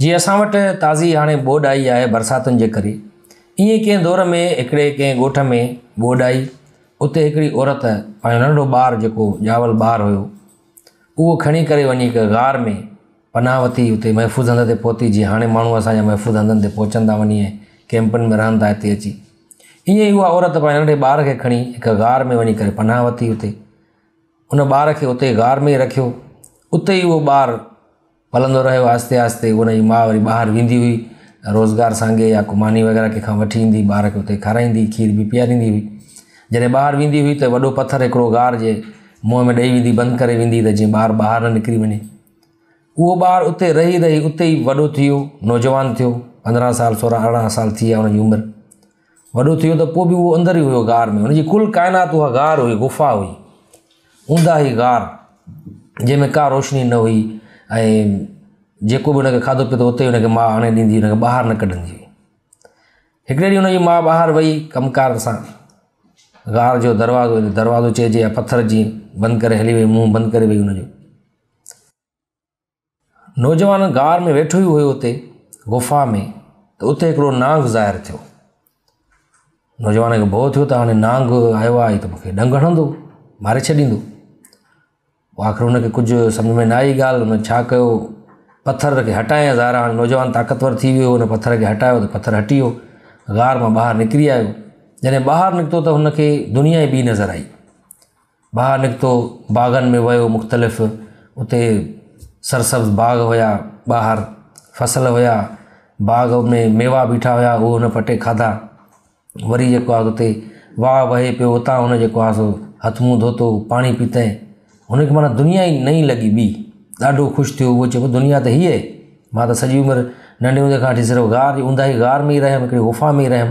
جي اسان وٽ تازي هاڻي ٻوڏ آئي آهي برساتن جي ڪري، ائين ڪنهن دور ۾ هڪڙي ڪنهن ڳوٺ ۾ ٻوڏ آئي، اتي هڪڙي عورت پنهنجو ننڍڙو ٻار جيڪو ڄاول ٻار هيو اهو کڻي ڪري وڃي هڪ غار ۾ پناهه ورتي، اتي محفوظ هنڌ تي پهتي، جيئن هاڻي ماڻهو اسان جا محفوظ هنڌن تي پهچن ٿا وڃي ۽ ڪئمپن ۾ رهن ٿا هتي اچي، ائين ئي اها عورت پنهنجي ننڍڙي ٻار کي کڻي هڪ غار ۾ وڃي ڪري پناهه ورتي، اتي ان ٻار کي اتي غار ۾ ئي رکيو، اتي ئي اهو ٻار پلندو رهيو آهستي آهستي ان جي ماء وري ٻاهر ويندي هئي روزگار سانگي يا ڪو ماني وغيره ڪنهن کان وٺي ايندي ٻار کي اتي کارائيندي کير به پياريندي هئي جڏهن ٻاهر ويندي هئي ته وڏو پٿر هڪڙو غار جي منهن ۾ ڏئي ويندي بند ڪري ويندي ته جيئن ٻار ٻاهر نه نڪري وڃي اهو ٻار اتي رهي رهي اتي ئي وڏو ٿي ويو نوجوان ٿيو 15 سال 16 18 سال ٿي ويا ان جي عمر وڏو ٿي ويو ته پوء به اهو اندر ئي هيو غار ۾ هن جي ڪل ڪائنات اها غار هئي غفا هئي اونداهي غار جنهن ۾ ڪا روشني نه هئي ۽ جيڪو به هن کي کاڌو پيتو اتي هن کي ماء آڻي ڏيندي هن کي ٻاهر نه ڪڍندي هئي. هڪڙي ڏينهن هن جي ماء ٻاهر وئي ڪم ڪار سان غار جو دروازو دروازو چئجي يا پٿر جي بند ڪري هلي وئي منهن بند ڪري وئي هن جو. نوجوان غار ۾ ويٺو ئي هيو اتي غفا ۾ ته اتي هڪڙو نانگ ظاهر ٿيو. نوجوان کي ڀؤ ٿيو ته هاڻي نانگ آيو آهي ته مونکي ڏنگ هڻندو ماري ڇڏيندو. پوء آخر هن کي ڪجهه سمجهه ۾ نه آئي ڳالهه هن ڇا ڪيو پٿر کي هٽايائين ظاهر آهي هاڻي نوجوان طاقتور ٿي ويو هن پٿر کي هٽايو ته پٿر هٽي ويو غار مان ٻاهر نڪري آيو جڏهن ٻاهر نڪتو ته هن کي دنيا ئي ٻي نظر آئي. ٻاهر نڪتو باغن ۾ ويو مختلف اتي سرسبز باغ هيا ٻاهر فصل هيا باغ ۾ ميوا بيٺا هيا اهي هن پٽي کاڌا وري جيڪو آهي اتي واهه وهي پيو اتان هن جيڪو آهي سو هٿ منهن ڌوتو پاڻي پيتائين هن کي معنيٰ دنيا ئي نئين لڳي ٻي ڏاڍو خوش ٿيو اهو چئي پيو دنيا ته هيء آهي مان ته سڄي عمر ننڍي هوندي کان وٺي صرف غار جي اونداهي غار ۾ ئي رهيم هڪڙي غفا ۾ ئي رهيم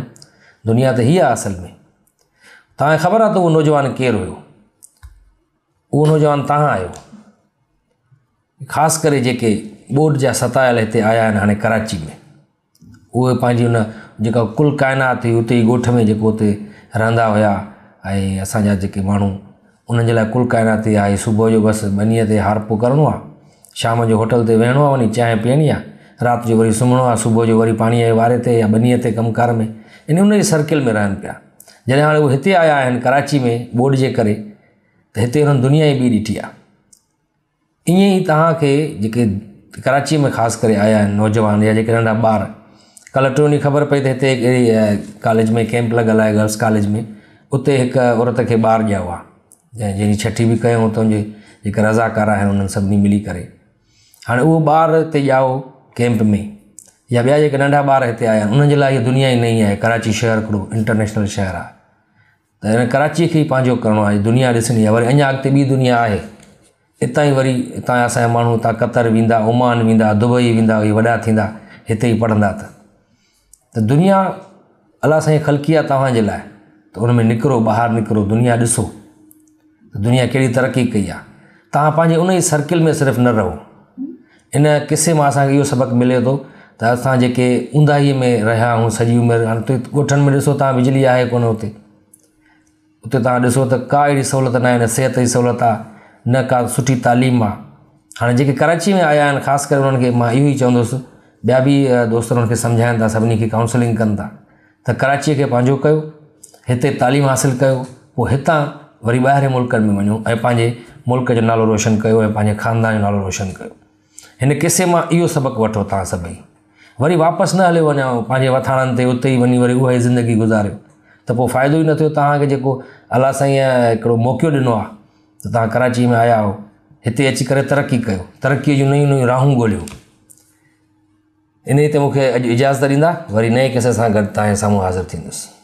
دنيا ته هيء آهي اصل ۾ توهان کي خبر آهي ته اهو نوجوان ڪير هيو؟ اهو نوجوان توهان آهيو. خاص ڪري جيڪي ٻوڏ جا ستايل هتي آيا آهن هاڻي ڪراچي ۾ اهي پنهنجي ان جيڪا ڪل ڪائنات هئي اتي ئي ڳوٺ ۾ جيڪو اتي رهندا هيا ۽ اسانجا جيڪي ماڻهو انهن جي لاء ڪل ڪائنات اها آهي صبح جو بس ٻنيء تي هارپو ڪرڻو آهي شام جو هوٽل تي ويهڻو آهي وڃي چانهه پيئڻي آهي رات جو وري سمهڻو آهي صبح جو وري پاڻيء جي واري تي يا ٻنيء تي ڪم ڪار ۾ ان ان جي سرڪل ۾ رهن پيا جڏهن هاڻي اهي هتي آيا آهن ڪراچي ۾ ٻوڏ جي ڪري ته هتي انهن دنيا ئي ٻي ڏٺي آهي ائين ئي توهان کي جيڪي ڪراچيء ۾ خاص ڪري آيا آهن نوجوان يا جيڪي ننڍا ٻار ڪلهه ٽيون ڏينهن خبر پئي ته هتي هڪ اهڙي ڪاليج ۾ ڪيمپ لڳل آهي گرلس ڪاليج ۾ اتي هڪ عورت کي ٻار ڄائو آهي جنهن جي ڇٺي به ڪيائون اتان جي جيڪي رضاڪار آهن انهن سڀني ملي ڪري هاڻي اهو ٻار هتي ڄائو ڪيمپ ۾ يا ٻيا جيڪي ننڍا ٻار هتي آيا آهن انهن جي لاء هيء دنيا ئي نئين آهي ڪراچي شهر هڪڙو انٽرنيشنل شهر آهي ته هن ڪراچيء کي ئي پنهنجو ڪرڻو آهي، دنيا ڏسڻي آهي، وري اڃا اڳتي ٻي دنيا آهي، اتان ئي وري اتان جا اسان جا ماڻهو اتان قطر ويندا، عمان ويندا، دبئي ويندا، اهي وڏا ٿيندا، هتي ئي پڙهندا ته ته دنيا الله سائين خلقي آهي توهان جي لاء ته ان ۾ نڪرو ٻاهر نڪرو دنيا ڏسو ته دنيا ڪهڙي ترقي ڪئي آهي توهان پنهنجي ان ئي سرڪل ۾ صرف نه رهو ان قصي مان اسان کي اهو سبق ملي ٿو ته اسان جيڪي اونداهيء ۾ رهيا آهيون سڄي عمر هاڻي اتي ڳوٺن ۾ ڏسو توهان بجلي آهي ڪونه اتي اتي توهان ڏسو ته ڪا اهڙي سهولت ناهي نه صحت جي سهولت آهي نه ڪا سٺي تعليم آهي هاڻي جيڪي ڪراچي ۾ آيا آهن خاص ڪري انهن کي مان اهو ئي چوندس ٻيا به دوست انهن کي سمجهائن ٿا سڀني کي ڪائونسلنگ ڪن ٿا ته ڪراچيء کي پنهنجو ڪيو، هتي تعليم حاصل ڪيو، پوء هتان وري ٻاهرين ملڪن ۾ وڃو ۽ پنهنجي ملڪ جو نالو روشن ڪيو ۽ پنهنجي خاندان جو نالو روشن ڪيو. هن قصي مان اهو سبق وٺو توهان سڀئي. وري واپس نه هليو وڃو پنهنجي وٿاڻن تي اتي ئي وڃي وري اها ئي زندگي گذاريو ته پوء فائدو ئي نه ٿيو توهان کي جيڪو الله سائينء هڪڙو موقعو ڏنو آهي ته توهان ڪراچيء ۾ آيا آهيو هتي اچي ڪري ترقي ڪيو ترقيء جون نيون نيون راهون ڳوليو. انهيء تي مون کي اڄ اجازت ڏيندا، وري نئين قصي سان گڏ توهان جي سامهون حاضر ٿيندس.